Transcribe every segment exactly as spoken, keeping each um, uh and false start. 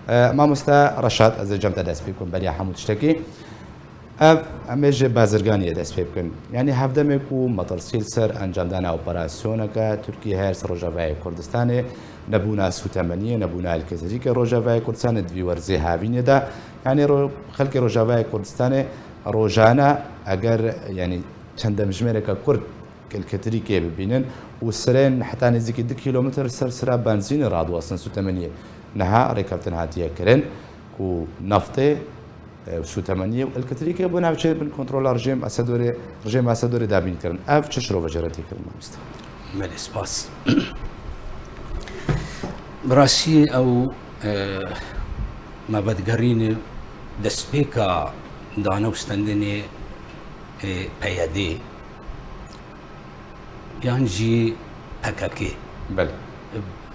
E, Mamoste Reşat, ez ê cem te dest pê bikim beriya hemû tiştekî. Ev, em ê ji bazirganiyê dest pê bikin. Yanî hevdemê ku metirsî li ser encamdana operasyoneke Tirkiyê heye li ser Rojavayê Kurdistanê, nebûna sûtemeniyê, nebûna elektrîkê Rojavayê Kurdistanê di vî werzê havînê de, yanî ro-, xelkê Rojavayê Kurdistanê rojane eger, yanî çend demjimêreke kurt elektrîkê bibînin û sirên heta nêzîkî du kîlometr ser sira benzînê radiwestin sûtemeniyê. Niha rêkeftin hatiye kirin ku naftê, e, û sûtemeniyê û elektrîkê bo navçeyên bin kontrola rejîm Esedorê, rejîm Esedorê dabîn kirin. Ev çi şirove jê re tê kirin, mamoste? Belê, spas. Bi rastî ew, e, me vedigerîne destpêka dane û stendinê, e, P Y D yan jî P K K. Belê.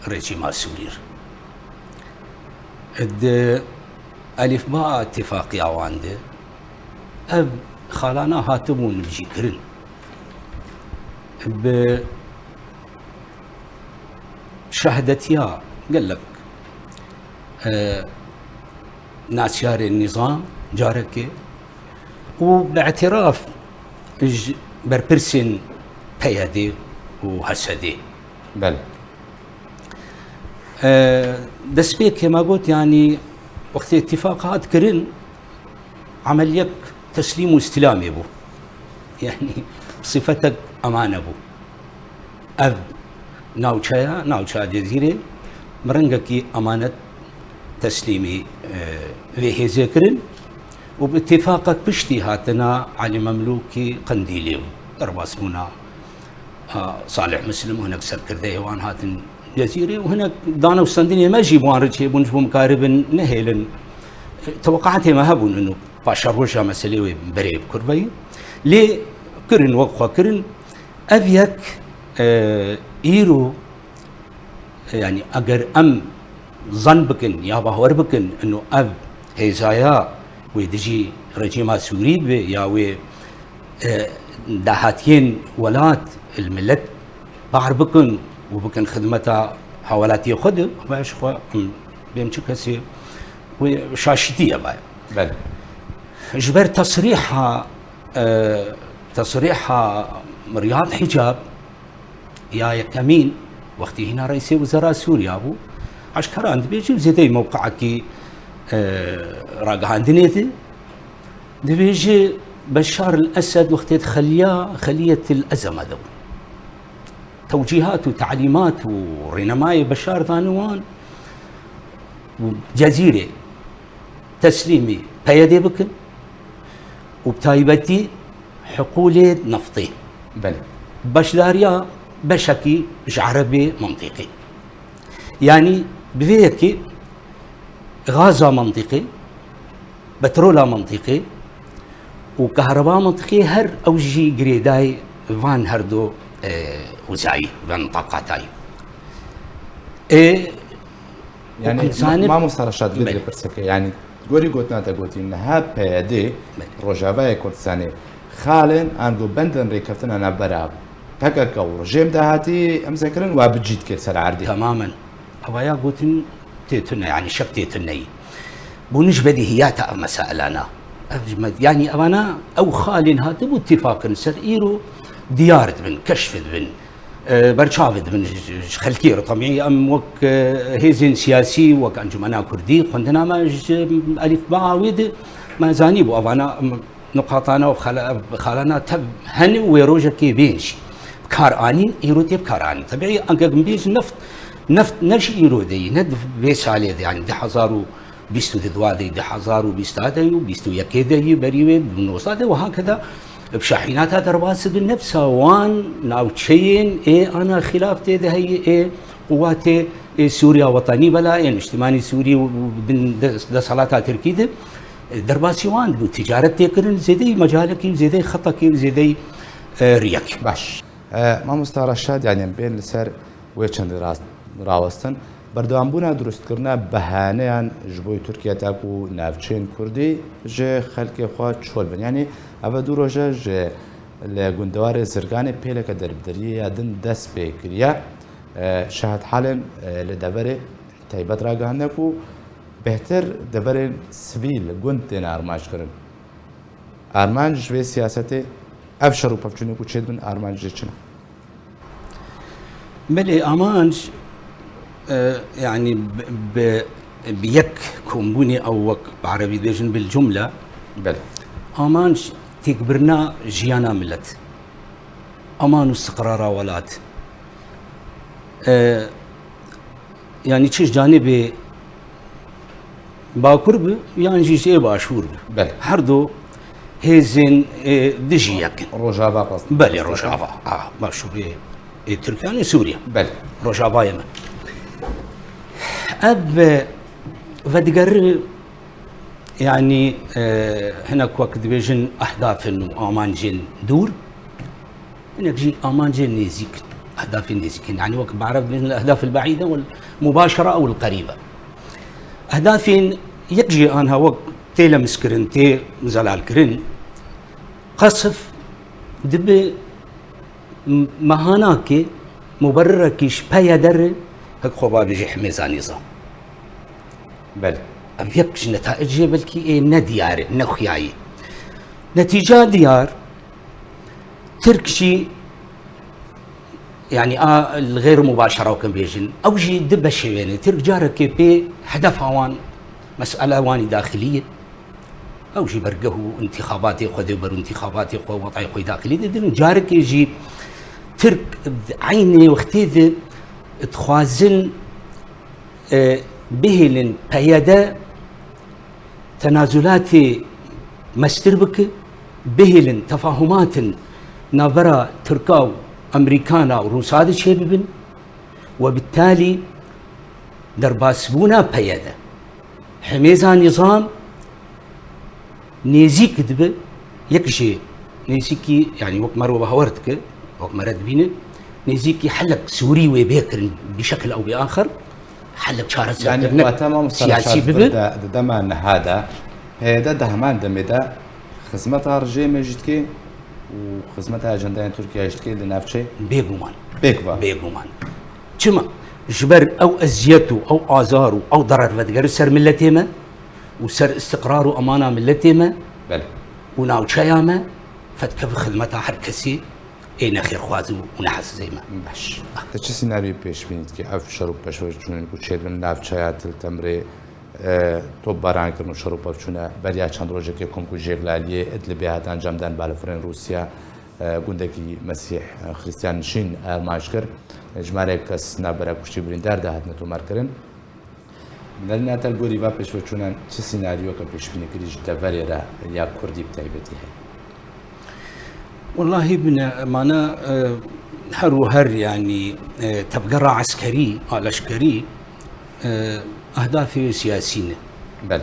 Rejîma Sûrî re. Di elîfba îtîfaqiya wan de ev xalana hatibûn nivîjîkirin. Bi şehadetiya gelek, e, nasyarên nîzam carekê û bi îtiraf ji berpirsên P Y D û H S D. Belê. E, destpêkê me got, yanî wextê îtîfaq hat kirin, emeliyek teslîm û îstîlamê bû. Yanî sifetek emane bû. Ev navçeya, navçeya Cezîrê, bi rengekî emanet teslîmî, e, vê hêzê kirin û bi îtîfaqek piştî hatina Elî Memlûkî Qendîlê û derbasbûna, a, Salih Muslim û hinek serkirdeyê wan hatin Cezîrê û hinek dane û stendinê me jî bi wan re çêbûn, ji bo mikaribin nehêlin. Teweqaetê me hebûn û paşeroja meselê wê berê bi kurveyî. Lê kirin, wek xwe kirin. Ev yek, e, îro, e, yanî eger em zan bikin ya bawer bikin, ino ev hêzaya wê dijî rejîma Sûrî be ya wê, e, dahatiyên welat li milet bar bikin û bikin xidmeta hawelatiyê xwe de, ev ji xwe em bêm çi kesê wê şaşitî ye baye. Belê. Ji ber tesrîha, e, tesrîha Riyad Hicab, ya yekemîn, wextî hîna reîsê wizara Sûriya bû, eşkeran dibêjin zêdeyî mewqeekî, e, ragihandinê de, dibêje Beşar el Esed wextê di xeliya, xeliyetil ezeme de bû. Tewcîhat û talîmat û rênemayê Beşar dane wan û Cezîrê teslîmî P Y D bikin û bi taybetî hiqûlê neftê. Belê. Beşdariya beşekî ji erebê mintîqê. Yanî bi vê yekê gaza mintîqê, petrola mintîqê û kahreba mintîqê her ew jî girêdayî van her du, e, wizayî, van taqatayî. E, Yanî, û zanim- Mamosta Reşad, vê Belê. Pirseke, yanî, gorî gotina te gotî, niha P Y D Belê. Rojavayê Kurdistanê xalên ango bendin rêkeftina navbera P K K û rejîm dahatî emzekirin wa bi cî dikir ser erdê. Temamen. Ewa ya gotin tê tune, yanî şek tê tuneyî. Bû nij bedîhiyata ev meselana. Ev ji me-, yanî evana ew xalên hatibû tîfakin ser îro diyar dibin, keşf dibin. E, berçav dibin ji, ji xelkê re. Tebî em wek, e, hêzên siyasî, wek Encûmena Kurdî, xwendina me ji elîfbaa wê de me zanîbû. Evana, em, nuqatana û xala-, xalana tev hene û wê rojekê bên jî. Bi kar anîn, îro tê bi kar anîn. Tebî, eger em bêjin neft, neft ne ji îro de yî, ne di vê salê de, yanî du hezar û bîst û du de yî, du hezar û bîst de yî û bîst û yekê de yî, berî wê du hezar û nozde de û hakeda. Bi şahînata derbas dibin, nefsa wan navçeyên ê ana xilaf tê de heye, ê quwatê, ê Sûriya Wetanî bela, ê Niştimanî Sûrî û, û bin des-, desthilata Tirkî de, e, derbasî wan dibû. Ticaret tê kirin, zêdeyî mecalekî û zêdeyî xetekî û zêdeyî, e, riyekî. Baş. E, Mamosta Reşad, yanî em bên li ser wê çendî rast rawestin. Berdewambûna durustkirina behaneyan ji bo Tirkiye ta ku navçeyên Kurdî ji xelkê xwe çol bin. Yanî ev du roje ji li gundewarê Zirganê pêleke derbderiyê ya din dest pê kiriye. E, şahidhalên, e, li deverê taybet ragihandine ku Bêhtir deverên sivîl, gund têne armanc kirin. Armanc ji vê siyasetê, ev şer û pevçûnê ku çêdibin, armanc jê çi ne? Belê, amanc, e, yanî bi, bi, bi yek kombûnê ew, wek bi erebî dibêjin bil cumle, Belê. Amanc têkbirina jiyana milet, aman û istiqrara welat. E, yanî çi ji canibê Bakur bi, yan jî ji ê Başûr bi. Belê. Her du hêzên, e, dijî yek in. Rojava qas. Belê, Rojava. A, Başûrê, ê, Tirkiye, yanî Sûriye. Belê. Rojavayê me. Ev, e, vedigere, yanî, e, hinek wek dibêjin ehdafên û amancên dûr. Hinek jî amancên nêzîk in, ehdafên nêzîk in. Yanî wek bi ereb dibêjin el-ehdaf el-be'îde wel-mubaşere ew el-qerîbe. Ehdafên yek jî anha wek tê lemizkirin, tê zelalkirin, qesf dibe m-, mehanakê, muberrirekî ji P Y D re, hek xwe ba bêjî himêza nîzam. Belê. Ev yek ji netaicê belkî ê nediyar e, nexuyayî. Netîca diyar, Tirk jî, yanî a li xêr mubaşera weke bêjin, ew jî di beşê wêne. Tirk carekê pê hedefa wan, mesele wanî daxilî ye. Ew jî bergeh û întîxabatê xwe dê û ber û întîxabatê xwe, wetayê xwe yê daxilî dê dirin. Carekê jî Tirk di eynê wextê de dixwazin, e, bihêlin P Y D tenazulatê mestir bike, bihêlin tefahumatin navbera Tirka û Emerîkana û Rûsa de çêbibin. Webitalî derbasbûna P Y D, himêza nîzam nêzîk dibe, yek jê nêzîkî, yanî wek mero bawer dike, wek mere dibîne, nêzîkî helek sûrî wê bê kirin, bi şekil ew bê axir, helek çareserkirine siyasî bibe. Di dema niha de P Y D di heman demê de xizmeta rejêmê jî dike û xizmeta ecendeyên Tirkiye jî dike li navçeyê? Bêguman. Bêguman. Bêguman. Çima? Ji ber ew eziyet û ew azar û ew derer vedigere ser miletê me û ser istiqrar û emana miletê me Belê. Û navçeya me, fedkeve xizmeta her kesî ê nexêrxwaz û nehesizê me. Baş. Tu çi senaryoyê pêşbînî dikî? Ev şer û pevçûnên ku çêdibin navçeya Til Temrê, e, topbarankirin û şer û pevçûne beriya çend rojekê komkû Jêglaliyê Idlibê hate encamdan, balafirên Rûsya, e, gundekî Mesîh, e, Xrîstiyan nişîn armanc kir. E, jimarek kes navbera kuştî birîndar de hatine tomarkirin. Nerîna te li gorî va pêşveçûnan çi senaryoyeke pêşbînîkirî ji deverê re ya kurdî bi taybetî heye? Wellahî bine, mana, e, her û her, yanî, e, tevgera eskerî, a leşkerî, e, ehdafê wê siyasî ne. Belê.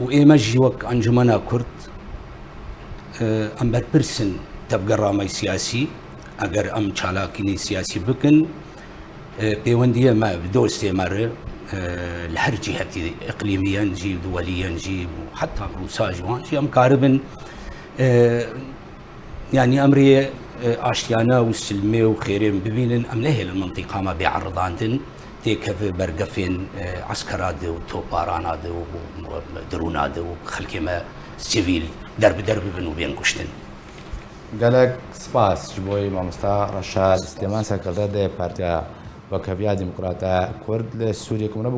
Û ême jî wek Encumena Kurd, e, em berpirs in tevgera me siyasî, eger em çalakînên siyasî bikin, e, pêwendiyê me bi dostê me re, e, li her cihetî, iqlîmiyen jî, duweliyen jî û heta bi Rûsa jî, wan jî em karibin, e, yanî em rê, e, aştiyane û silmê û xêrê bibînin, em nehêlin mintîqa me bê eridandin, têkeve ber gefên, e, eskera de û topbarana de û, û dirûna de û xelkê me sivîl derbider bibin û bên kuştin. Gelek spas ji bo wê mamosta Reşad Silêman, serkirde de Partiya Wekheviya Demokrata Kurd li Sûriyê ku min bû.